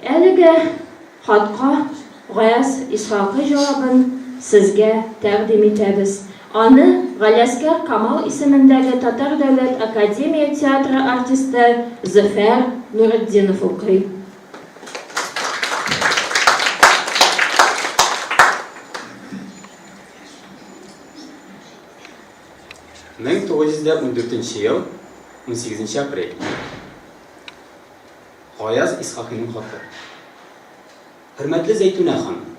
Әлеге хатка Гаяз Исхакый җавабын сезгә тәкъдим итәбез. Аны Галиәсгар Камал исемендәге Татар дәүләт академия театры артисты Зөфәр Нуретдинов укый. 1914 ел, 18 апрель. Гаяз Исхакыйның хаты. Хөрмәтле Зәйтүнә ханым!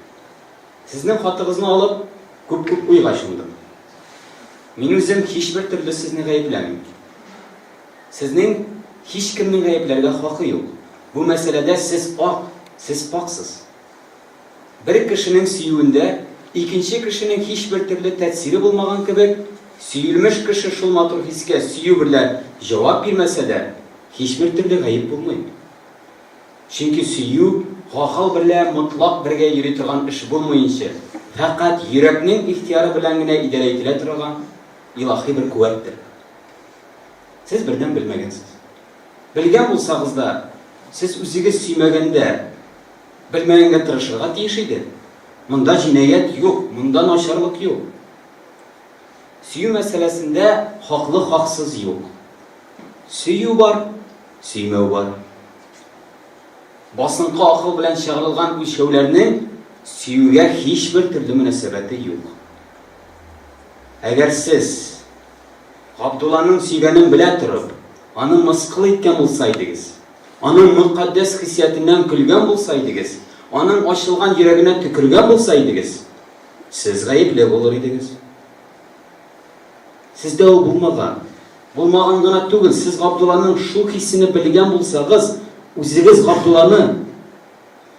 Сезнең хатыгызны алып, күп-күп уйга чумдым. Мин үзем һичбер төрле сезне гаепләмим. Сезнең һичкемнең гаепләргә хакы юк. Бу мәсьәләдә сез ак, сез паксыз. Бер кешенең сөюендә икенче кешенең һичбер төрле тәэсире булмаган кебек, сөелмеш кеше шул матур хискә сөю берлә җавап бирмәсә дә, һичбер төрле гаеп булмый. Чөнки сөю гакыл берлә мотлак бергә йөри торган эш булмыенча, фәкать йөрәкнең ихтыяры белән генә идарә ителә торган илаһи бер куәттер. Сез бердән белмәгәнсез. Белгән булсагыз да, сез үзегез сөймәгәндә, белмәгәнгә тырышырга тиеш иде. Монда җинаять юк, монда начарлык юк. Сөю мәсьәләсендә хаклы-хаксыз юк. Сөю бар, сөймәү бар. Басынкы акыл белән чыгарылган үлчәүләрнең сөюгә һичбер төрле мөнәсәбәте юк. Әгәр сез Габдулланың сөйгәнен белә торып, аны мыскыл иткән булса идегез, аның мөкатдәс хиссиятеннән көлгән булса идегез, аның ачылган йөрәгенә төкергән булса идегез, сез гаепле булыр идегез. Сездә ул булмаган. Булмаган гына түгел, сез Габдулланың шул хисене белгән булсагыз, үзегез Габдулланы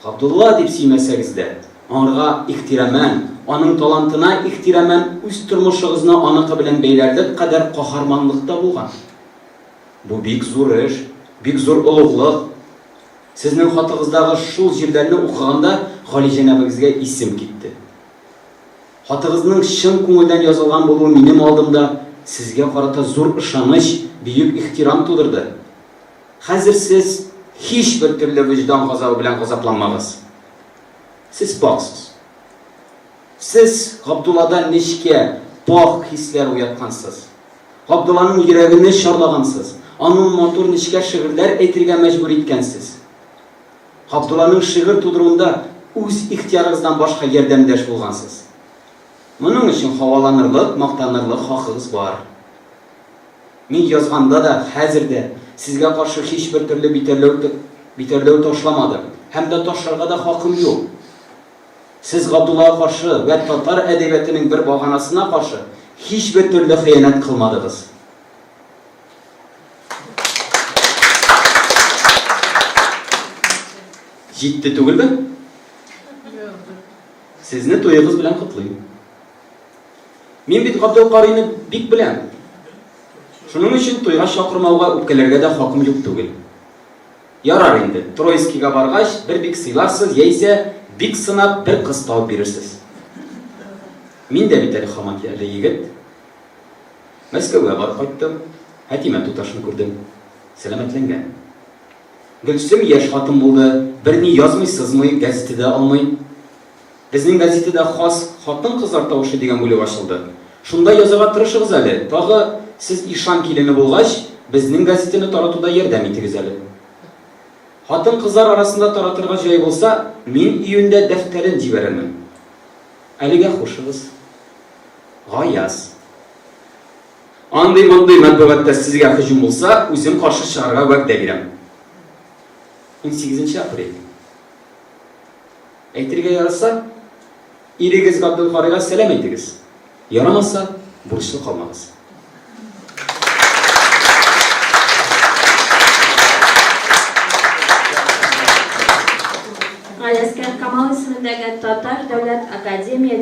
Габдулла дип сөймәсәгез дә, аңарга ихтирамән, аның талантына ихтирамән үз тормышыгызны аныкы белән бәйләрлек кадәр каһарманлык та булган. Бу бик зур эш, бик зур олуглык. Сезнең хатыгыздагы шул җирләрне укыганда галиҗәнабегезгә исем китте. Хатыгызның чын күңелдән язылган булуы минем алдымда сезгә карата зур ышаныч, бөек ихтирам тудырды. Хәзер сез һичбер төрле вөҗдан газабы белән газапланмагыз. Сез пакьсыз. Сез Габдуллада нечкә, пакь хисләр уяткансыз. Габдулланың йөрәгене чарлагансыз, аны матур нечкә шигырьләр әйтергә мәҗбүр иткәнсез. Габдулланың шигырь тудыруында үз ихтыярыгыздан башка ярдәмдәш булгансыз. Моның өчен һаваланырлык, мактанырлык хакыгыз бар. Мин язганда да, хәзер дә сезгә каршы һичбер төрле битәрләү битәрләү ташламадым һәм дә ташларга да хакым юк. Сез Габдуллага каршы вә татар әдәбиятының бер баганасына каршы һичбер төрле хыянәт кылмадыгыз. Җитте түгелме? Сезне туегыз белән котлыйм. Мин бит Габделкарыйны бик беләм. Шуның өчен туйга чакырмауга үпкәләргә дә хакым юк түгел. Ярар инде, Троицкига баргач, бер бик сыйларсыз, яисә бик сынап бер кыз табып бирерсез. Мин дә бит әле һаман әле егет. Мәскәүгә барып кайттым. Хәтимә туташны күрдем. Сәламәтләнгән. Гөлсем яшь хатын булды, берни язмый-сызмый, газета да алмый. Безнең газетада хас Хатын-кызлар тавышы дигән бүлек ачылды. Шунда язарга тырышыгыз әле. Тагы, сез ишан килене булгач, безнең газетаны таратуда ярдәм итегез әле. Хатын-кызлар арасында таратырга җай булса, мин июньдә дәфтәрен җибәрермен. Әлегә хушыгыз. Гаяз. Андый-мондый матбугатта сезгә һөҗүм булса, үзем каршы чыгарга вәгъдә бирәм. 18 апрель. Әйтергә яраса, ирегез Габделкарыйга сәлам әйтегез. Ярамаса, бурычлы калмагыз. Галиәсгар Камал исемендәге Татар дәүләт академия.